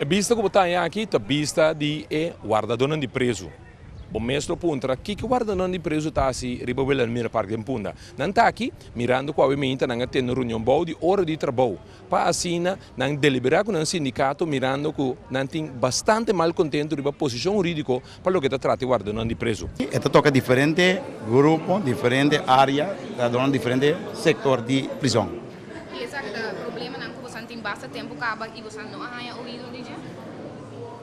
E bista ku bo ta haña aki ta bista di e wardadónan di prezu. Bo mes lo puntra, Kiko wardadónan di prezu ta hasi riba Wilhelmina Park den Punda? Nan ta aki mirando ku awe meinta nan a tene reunion bou di ora di trabou pa asina nan deliberá ku nan sindikato mirando ku nan tin bastante malkontentu riba posishon hurídiko pa loke ta trata e wardadónan di prezu. E ta toka diferente grupo, diferente área, ta duna diferente sektor di prizòn. I esaki ta problemanan ku bosan tin basta tempu kaba i bosan no a haña oido di dje?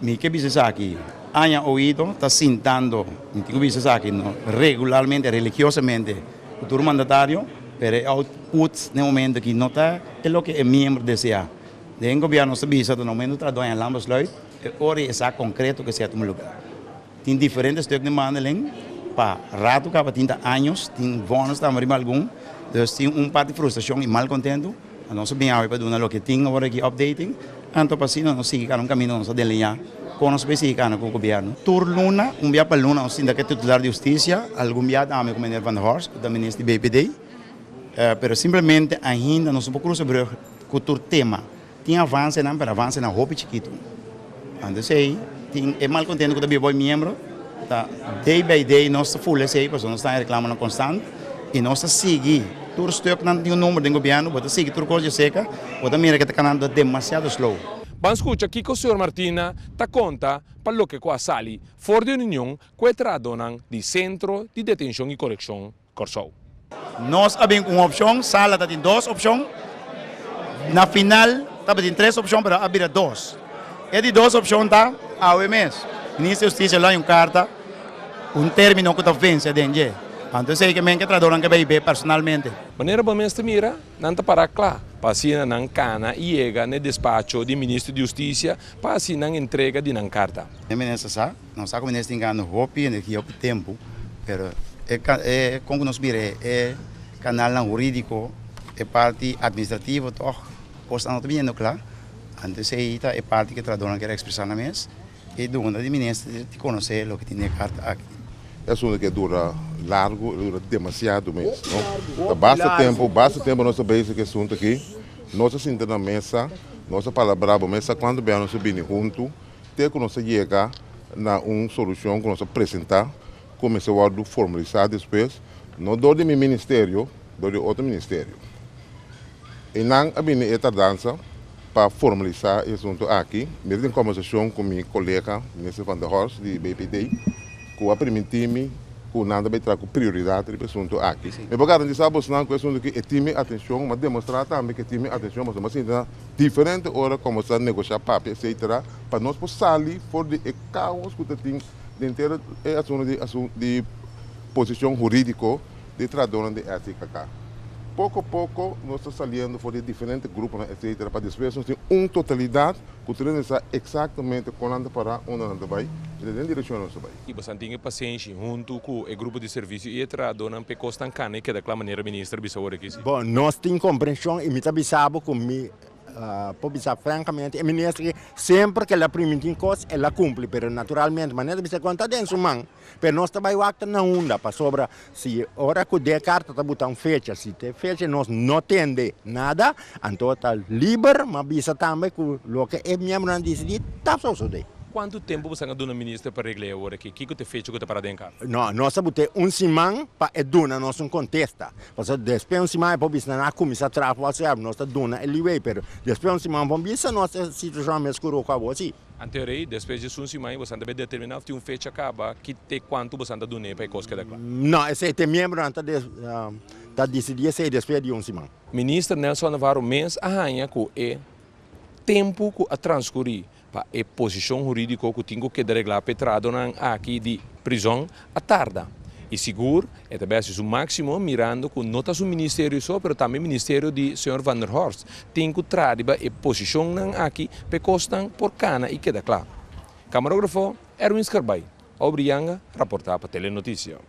Mi ke bisa esaki, haña oido ta sintando, mi tin ku bisa esaki no, regularmente, religiosamente ku tur mandatario, pero e output na e momento aki no ta e loke e miembro deseá. Den gobièrnu nos ta bisa ta na momento ta doña Lambesluit, E ora e sa konkreto ke sea tuma lugar. Tin diferente stuk den behandeling pa ratu kaba tin ta años, tin vònes tambe riba algun, dus tin un parti frustrashon i malkontentu. Nos a bin awe pa duna loke tin awor aki updating, anto pa asina nos sigui kana un kaminda nos a deliñá kon nos por sigui kana ku gobièrnu. Tur luna, un bia pa luna nos sinta ku e titular di hustisia, algun bia tambe ku meneer Van der Horst ku ta minister di BPD, pero simplemente ainda nos no por krusa brug ku tur tema. Tin avansenan, pero avansenan hopi chikitu. Anto esei tin e malkontento ku ta biba bo e miembro ta day by day nos ta fula esei pasobra nos ta haña reklamonan konstant i nos ta sigui tur stuknan tin un number den gobièrnu bo ta sigui tur kos dje seka bo ta mira ke ta kanando demasiado slow. Ban skucha kiko señor Martina ta konta pa loke ku a sali for di reunion ku e trahadónan di Sentro di Detenshon i Korekshon Kòrsou. Nos a bin ku un opshon, sala ta tin dos opshon, na final tabatin tres opshon pero a bira dos. E di dos opshon ta awe mes Minister di Hustisia lo haña un karta ku un término ku ta vense den dje. Anto esei ke men ke trahadornan ke bai be personalmente. Manera bo mes ta mira, nan ta pará kla pa asina nan kana i yega na e despacho di Minister di Hustisia pa hasi nan entrega di nan karta. E minister sa. Nos sa ku minister tin gana hopi energia, hopi tempu, pero e e kon ku nos mira e kanalnan hurídiko, e parti administrativo tòg kosnan no ta biniendo kla. Anto esei ta e parti ku e trahadónan kier ekspresá nan mes i duna di minister di konosé loke tin den e karta aki. E asuntu ke dura largu, e dura demasiado mes, no? Ta basta tempu, basta tempu nos ta bezig ku e asuntu aki. Nos a sinta na mesa, nos a palabrá bo mes sa kuantu bia nos a bini huntu. Te ku nos a yega na un solushon ku nos a presentá ku mester wòrdu formalisá despues, no dor di mi ministerio, dor di otro ministerio. Einan a bini e tardansa pa formalisá e asuntu aki. Mi ta den kòmbersashon ku mi kolega, Minister Van der Horst di BPD, ku a primintí mi ku nan ta bai traha ku prioridat riba e asuntu aki. Mi por garantisá bosnan ku e asuntu aki e tin mi atenshon, mi a demostrá tambe ku e tin mi atenshon pasobra mi a sinti na Diferente ora como sa negocia papia etcetera pa nos por sali for di e caos cu ta tin den tera e asunto di di posicion huridico di trahadornan di SKK. Poco poco nos ta saliendo for di e diferente gruponan etcetera pa despues nos tin un totalidad cu tur hende sa exactamente con nan ta para, unda nan ta bay y den direccion nos ta bay. Y boso tin e pasenshi hunto cu e grupo di servicio y e trahadornan p'e cosnan cana y keda cla manera minister bisa ora aki si. Bon, nos tin comprension y mi ta bisa bo cu mi por bisa francamente e minister aki semper cu el a priminti un cos el a cumpli pero naturalmente manera ta bisa cu ta den su man pero nos ta bay wak ta na unda pasobra si ora cu den e carta ta buta un fecha si te fecha nos no tende nada anto ta liber ma bisa tambe cu loke e miembronan dicidi ta sosode. Kuantu tempu boso a duna minister pa regla e awor aki? Kiko ta e fecha ku ta para den karta? No, nos a bute un siman pa e duna nos un kontesta. Pasobra despues un siman e por bisa nan a kuminsá traha for whatsapp, nos ta duna e leeway, pero despues un siman por bisa nos e situashon mes ku roko awor si. Anto rei, despues di esun siman boso ta bai determiná of tin un fecha kaba ki te kuantu boso ta dun'é pa e kos keda kla? No, esei te miembronan ta ta disidí esei despues di un siman. Minister Nelson Navarro mes a haña ku e tempu ku a transkurí Pa e posishon hurídiko ku tin ku keda reglá pa e trahadonan aki di prizòn a tarda. I sigur e ta bai hasi su máksimo mirando ku no ta su ministerio so pero tambe ministerio di señor Van der Horst tin ku traha riba e posishonnan aki pa e kosnan por kana i keda kla. Kamarógrafo Erwin Scarbay, Aubrey Yanga raportá pa Telenoticia.